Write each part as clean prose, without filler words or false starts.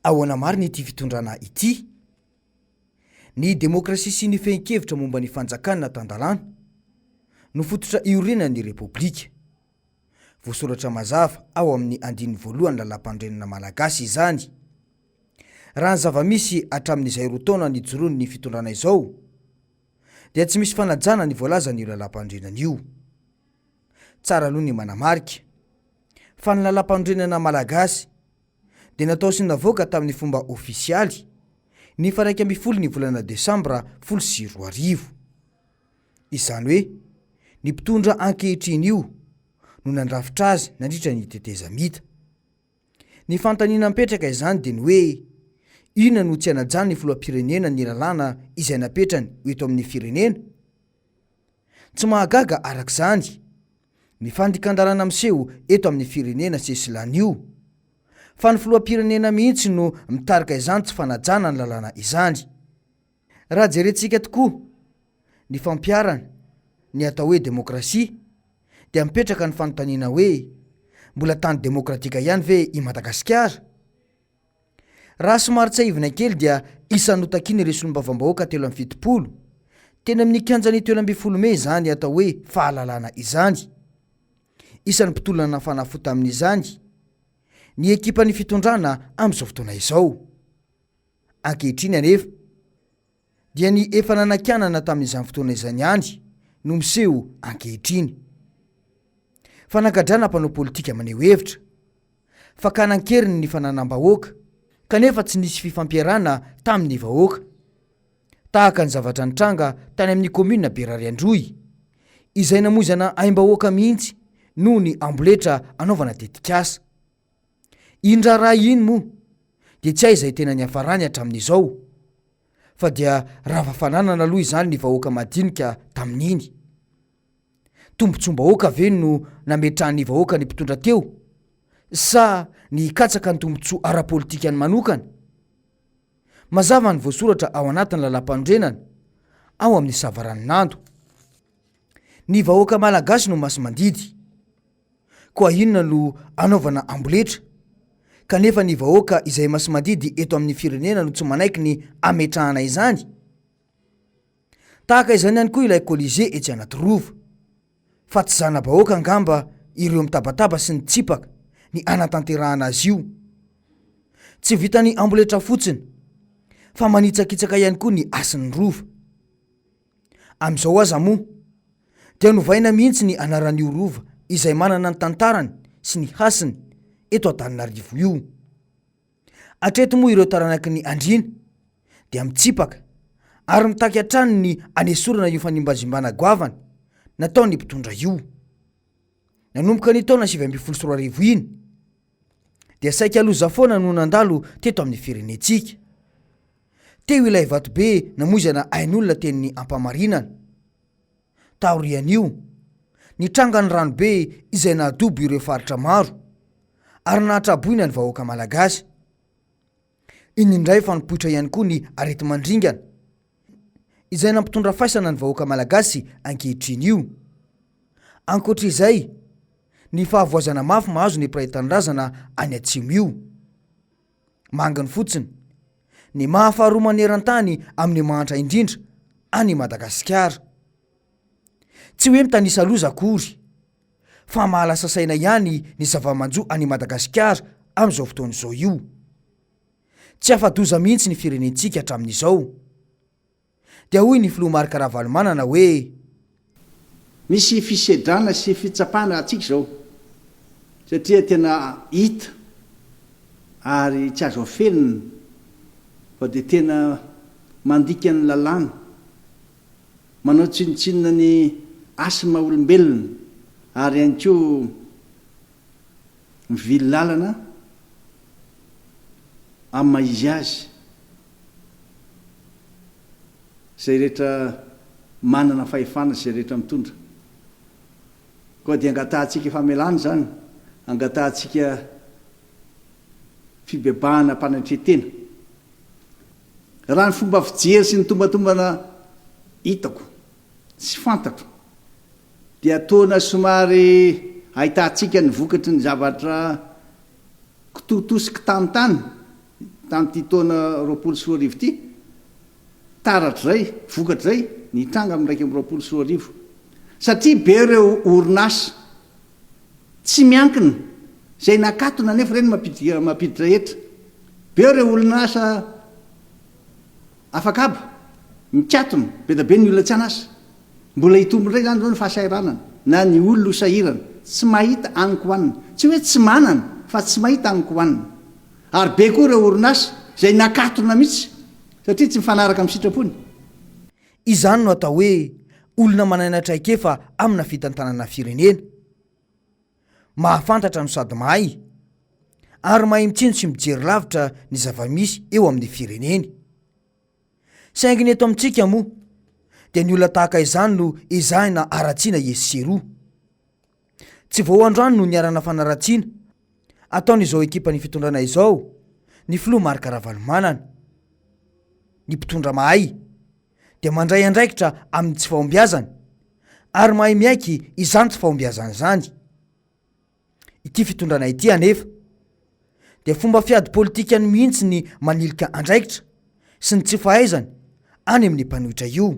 Ahoana marina ity fitondrana ity? Ny demokrasia sy ny fehin-kevitra momba ny fanjakana tan-dalàna no fototra iorenan'ny Repoblika. Voasoratra mazava ao amin'ny andininy voalohan'ny Lalàmpanorenana malagasy izany. Raha ny zava-misy hatramin'izay roa taona nijoroan'ny fitondrana izao dia tsy misy fanajana ny voalazan'io Lalàmpanorenana io. Tsara aloha ny manamarika fa ny Lalàmpanorenana malagasy dia natao sy navoaka tamin'ny fomba ofisialy ny faha 11 ny volana desambra 2010. Izany hoe ny mpitondra ankehitriny io no nandrafitra azy nandritra ny tetezamita. Ny fanontaniana mipetraka izany dia ny hoe inona no tsy hanajan'ny filoham-pirenena ny lalàna izay napetrany ho eto amin'ny firenena? Tsy mahagaga araka izany ny fandikan-dalàna miseho eto amin'ny firenena sesilany io, fa ny filoham-pirenena mihitsy no mitarika izany tsy fanajana ny lalàna izany. Raha jerentsika tokoa ny fampiharana ny atao hoe demokrasia dia mipetraka ny fanontaniana hoe mbola tany demokratika ihany ve i Madagasikara? Raha somary tsiahivina kely dia isan'ny notakian'ireo solombavambahoaka 73 teny amin'ny kianjan'ny 13 mey izany atao hoe fahalalana izany. Isan'ny mpitolona nafana fo tamin'izany ny ekipan'ny fitondrana amin'izao fotoana izao. Ankehitriny anefa dia ny efa nanakianana tamin'izany fotoana izany ihany no miseho ankehitriny. Fanagadrana mpanao politika maneho hevitra, fakana an-keriny ny fananam-bahoaka kanefa tsy nisy fifampiarahana tamin'ny vahoaka. Tahaka ny zavatra nitranga tany amin'ny kaominina Berary Androy, izay namoizana aim-bahoaka mihitsy noho ny amboletra anaovana tetikasa. Iny raharaha iny moa dia tsy hay izay tena niafarany hatramin'izao fa dia rava fananana aloha izany ny vahoaka madinika tamin'iny. Tombotsoam-bahoaka ve no nametrahan'ny vahoaka ny mpitondra teo sa ny hikatsaka ny tombotsoa ara-politikany manokana? Mazava ny voasoratra ao anatin'ny lalàmpanorenana ao amin'ny savaranonando. Ny vahoaka malagasy no masi-mandidy. Koa inona no anaovana amboletra kanefa ny vahoaka izay masi-mandidy eto amin'ny firenena no tsy manaiky ny ametrahana izany? Tahaka izany ihany koa ilay Colisée etsy Anatirova. Fa tsy zana-bahoaka angamba ireo mitabataba sy nitsipaka ny hanatanterahana azy io. Tsy vitan'ny amboletra fotsiny fa manitsakitsaka ihany koa ny hasin'ny Rova. Amin'izao aza moa dia novaina mihitsy ny anaran'io Rova izay manana ny tantarany sy ny hasiny eto Antananarivo io. Hatreto moa ireo taranaky ny andriana dia mitsipaka ary mitaky hatrany ny hanesorana io fanimbazimbana goavana nataon'ny mpitondra io. Nanomboka ny taona 2019 iny dia saika loza foana no nandalo teto amin'ny firenentsika. Teo ilay vatobe namoizana ain'olona teny Ampamarinana. Taorian'io, nitranga ny ranobe izay nahadobo ireo faritra maro ary nahatraboina ny vahoaka malagasy. Iny indray fa nipoitra ihany koa ny areti-mandringana izay nampitondra faisana ny vahoaka malagasy ankehitriny io. Ankoatra izay, ny fahavoazana mafy mahazo ny mpiray tanindrazana any atsimo io. Manginy fotsiny ny maha faharoa maneran-tany amin'ny mahantra indrindra any Madagasikara. Tsy hoe mitanisa loza akory fa mahalasa saina ihany ny zava-manjo any Madagasikara amin'izao fotoana izao io. Tsy afa-doza mihitsy ny firenentsika hatramin'izao. Dia hoy ny filoha Marc Ravalomanana hoe. Misy fisedrana sy fitsapana antsika izao satria tena hita ary tsy azo afenina fa dia tena mandika ny lalàna, manao tsinontsinona ny hasina maha olombelona ary ihany koa mivily lalana amin'ny maha izy azy. Izay rehetra manana fahefana sy izay rehetra mitondra. Koa dia angatahantsika famelana izany, angatahantsika fibebahana am-panetren-tena. Raha ny fomba fijery sy ny tombatombana hitako sy fantatro dia taona somary ahitantsika ny vokatry ny zavatra kitoatoa sy kitanitany. tamin'ity taona 2020 ity, taratr'izay, vokatr'izay, nitranga amin'ny 2021. Satria be ireo orinasa tsy miankina izay nakatona nefa ireny mampiditra hetra. Be ireo orinasa afak'haba, mikatona, be dia be ny olona tsy an'asa. Mbola hitombo indray izany izao ny fahasahiranana na ny olona ho sahirana, tsy mahita hanin-kohanina. Tsy hoe tsy manana fa tsy mahita hanin-kohanina. Ary be koa ireo orinasa izay nakatona mihitsy satria tsy mifanaraka amin'ny sitrapony. Izany no atao hoe olona manana traikefa amina fitantanana firenena. Mahafantatra no sady mahay, ary mahay mitsinjo sy mijery lavitra ny zava-misy eo amin'ny fireneny. Saingy ny eto amintsika moa dia ny olona tahaka izany no ezahina haratsiana etsy sy eroa. Tsy vao androany no niharana fanaratsiana ataon'izao ekipan'ny fitondrana izao ny filoha Marc Ravalomanana. Ny mpitondra mahay dia mandray andraikitra amin'ny tsy fahombiazany ary mahay miaiky izany tsy fahombiazany izany. Ity fitondrana ity anefa dia fomba fiady politikany mihitsy ny manilika andraikitra sy ny tsy fahaizany any amin'ny mpanohitra io.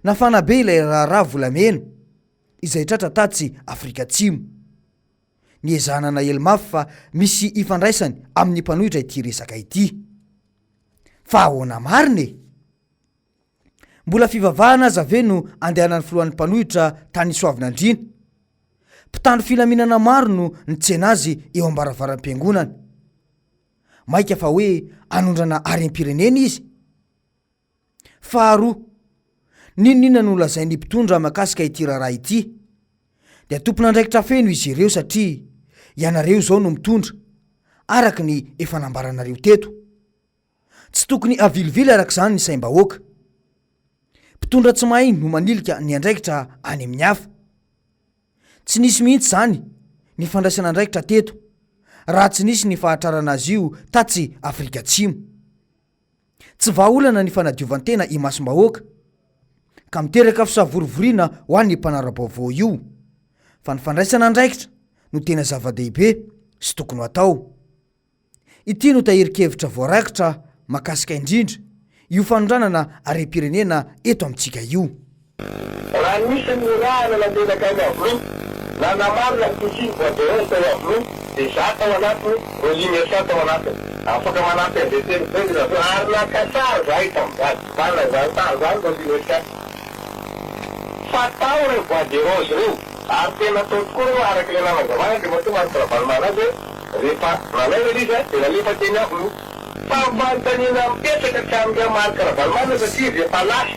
Nafana be ilay raharaha volamena izay tratra tatsy Afrika Atsimo. Niezahana naely mafy fa misy ifandraisany amin'ny mpanohitra ity resaka ity. Fa ahoana marina e? Mbola fivavahana aza ve no andehanan'ny filohan'ny mpanohitra tany Soavinandriana? Mpitandro filaminana maro no nitsena azy eo am-baravaram-piangonana. Maika fa hoe hanondrana harem-pirenena izy? Faharoa, n'inon'inona no lazain'ny mpitondra makasika ity raharaha ity, dia tompon'andraikitra feno izy ireo satria ianareo izao no mitondra, araka ny efa nambaranareo teto. Tsy tokony havilivily araka izany ny saim-bahoaka. Mpitondra tsy mahay no manilika ny andraikitra any amin'ny hafa. Tsy nisy mihitsy izany ny fandraisana andraikitra teto raha tsy nisy ny fahatrarana azy io tatsy Afrika Atsimo. Tsy vahaolana ny fanadiovan-tena imasom-bahoaka ka miteraka fisavorovoriana ho an'ny mpanara-baovao io fa ny fandraisana andraikitra no tena zava-dehibe sy tokony ho atao. Ity no tahirin-kevitra voarakitra makasika indrindra io fanondranana harem-pirenena eto amintsika io. Raha nisy ny nirahana nametraka an'i Avoloha, nanamarina ny fisian'ny bois de rose tao Avoloha, dia izaho tao anatiny, Rolly Mercia tao anatiny. Afaka manampy an'izay teny izay ry zareo. Ary naka sary izahay tamin'izany. Manana izany sary izany Rolly Mercia. Fa tao ireo bois de rose ireo. Ary tena tao tokoa ireo araka ilay nanazavana Andriamatoa Marc Ravalomanana azy hoe. Rehefa nalaina ilay izy dia nalefa teny Iavoloha. Fa ny fanontaniana mipetraka tsy amin'ingahy Marc Ravalomanana satria izy efa lasa.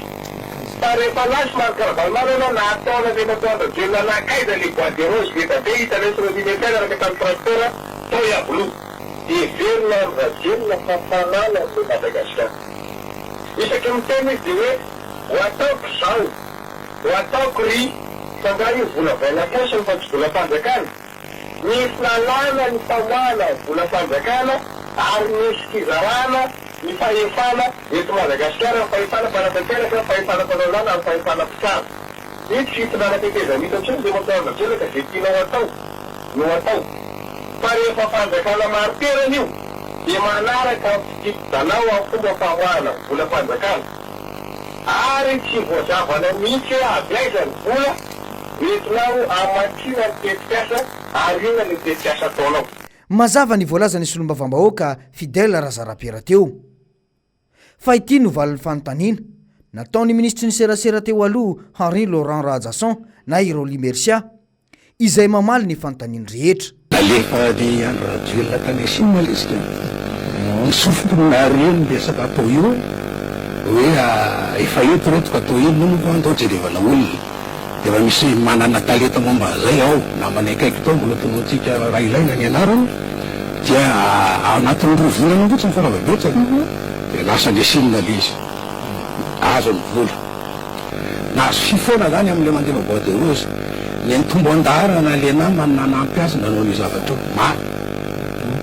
Fa rehefa lasa Marc Ravalomanana nataon' Andriamatoa Andry Rajoelina nankaiza ilay bois de rose ngeda be hitanay sy Rolly Mercia niaraka tamin'ny tracteur tao Iavoloha. Heverina Andry Rajoelina fa fananany ilay Madagasikara. Isaky ny miteny izy dia hoe ho ataoko izao, ho ataoko ry, fa angaha io vola vaina paosiny fa tsy volam-panjakana? Nisy lalàna ny famoahana ny volam-panjakana ary nisy fizarana ny fahefana eto Madagasikara, ny fahefana mpanatanteraka, ny fahefana mpanao lalàna ary ny fahefana mpitsara. Io tsy fitondrana tetezamita intsony dia matoa Andry Rajoelina ka izay tianao atao no atao. Fa rehefa fanjakana marin-toerana io dia manaraka ny fitsipi-dalao amin'ny fomba famoahana ny volam-panjakana. Ary tsy voazavanao mihitsy hoe avy aiza ny vola entinao hamatsiana ny tetikasa ary inona no tetikasa ataonao. Mazava ny voalazan'ny solombavambahoaka Fidèle Razarapiera teo. Fa ity no valin'ny fanontaniana nataon'ny minisitry ny serasera teo aloha Henri Laurent Rahajason na i Rolly Mercia izay mamaly ny fanontaniany rehetra. Nalefa an'i Andry Rajoelina tany Chine ilay izy ka. Ny sofiko no nahare ny resaka atao io hoe efa eto ireto ka atao inona moa fa andao jerevana olona. Dia efa misy manana talenta momba an'izay ao, namanay akaiky tao mbola tonontsika raha ilaina ny anarany, dia ao anatin'ny roa volana fotsiny farafahabetsany dia lasa any Chine ilay izy. Azo ny vola. Nahazo fy foana zany amle mandefa bois de rose. Nitombo andaharana le namany nanampy azy nanao an'io zavatra io. Marina.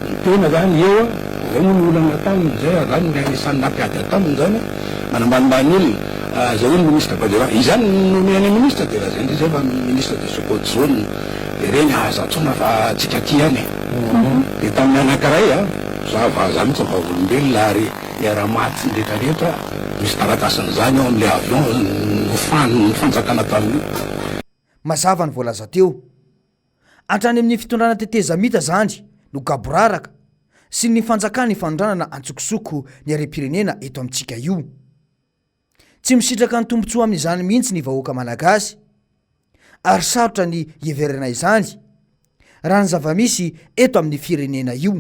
Ny tena zany eo a, zay moa ny olana taminy zay a, zany ny anisan'ny nampiady ahy taminy zany a, manambanimbany olona. Zay hoe ny ministre bois de rose, izy zany no nomena ministre de lazainy ndry zay fa ministre de secours jaune de reny aza antsoina fa tsika aty ihany e. De tamin'ny anakiray a. Za vazaha mihitsy vavolombelona ary niara-maty ny rehetra rehetra, misy taratasin'izany ao amin'ilay avion nofanin'ny fanjakana tamin'io. Mazava ny voalaza teo. Hatrany amin'ny fitondrana tetezamita izany no gaboraraka sy ny fanjakan'ny fanondranana antsokosoko ny harem-pirenena eto amintsika io. Tsy misitraka ny tombontsoa amin'izany mihitsy ny vahoaka malagasy ary sarotra ny hiheverana izany raha ny zava-misy eto amin'ny firenena io.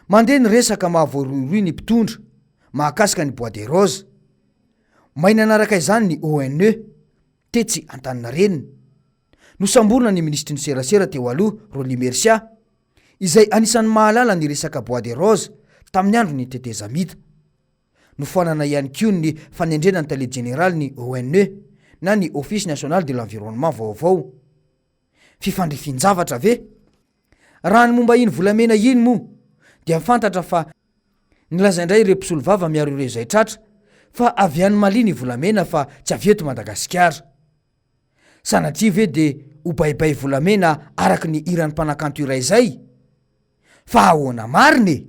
Mandeha ny resaka maha voarohirohy ny mpitondra mahakasika ny bois de rose. May nanaraka izany ny ONE tetsy Antaninarenina. Nosamborina ny minisitry ny serasera teo aloha Rolly Mercia izay anisan'ny mahalala ny resaka bois de rose tamin'ny andron'ny tetezamita. Nofoanana ihany koa ny fanendrena ny tale jeneralin'ny ONE na ny Office National de l'Environnement vaovao. Fifandrifian-javatra ve? Raha ny momba iny volamena iny moa dia fantatra fa nilaza indray ireo mpisolovava miaro ireo izay tratra fa avy any Mali ny volamena fa tsy avy eto Madagasikara. Sanatria ve dia ho baibay volamena araka ny hiran'ny mpanakanto iray izay? Fa ahoana marina e?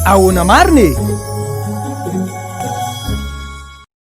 Ahoana marina e?